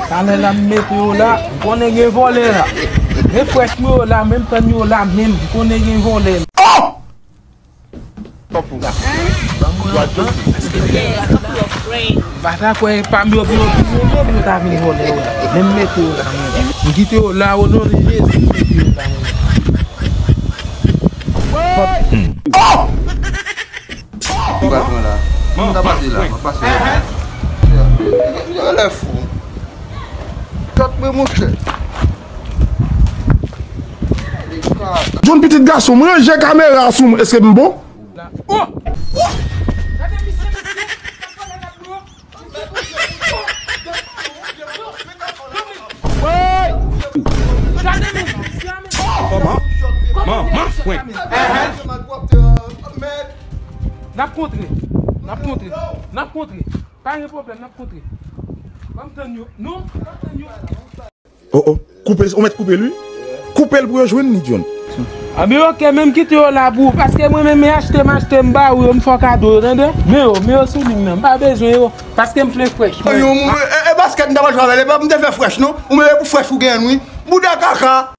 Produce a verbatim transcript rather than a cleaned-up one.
Talè la m mete yo la, m konnen gen vòlè la. Men frèch mwen yo la, menm tann yo la, menm m konnen gen vòlè. Oh! Tanpou. M pa ta kwè e pa m yo, yo, yo, yo, yo ta vin vòlè yo la. Men m mete yo la, mwen. M kite yo la, o non de Jezi, m mete yo la, mwen. Oh! Ou pa pran la. Moun ta pase la, m ap pase la. Yo lè fou. Kat mwen monchè. John pitit gason, m ranje kamera sou mwen, èske m bon? Oh! Gade misye, mesye. Gade misye, mesye. Kòman? Kòman? Kòman? Kòman? N ap kontre. N ap kontre. N ap kontre. Pa gen pwoblèm, n ap kontre. Ban m tann yo. Non, ban m tann yo. Oh, oh. Koupe, ou mèt koupe l, wi. Koupe l pou yo jwenn li, John. A, men oke, men m kite yo la pou ou, paske mwen menm, men achte m, achte m ba ou yo, m fè w kado yo, tande? Men yo, men yo sou liy nan, m pa bezwen yo, paske m vle frèch. Yo, mwen, e, e baskèt m ta pral jwe avè l, e pa m te fè frèch, non. Ou menm, e pou frèch ou genyen, wi. Bouda kaka.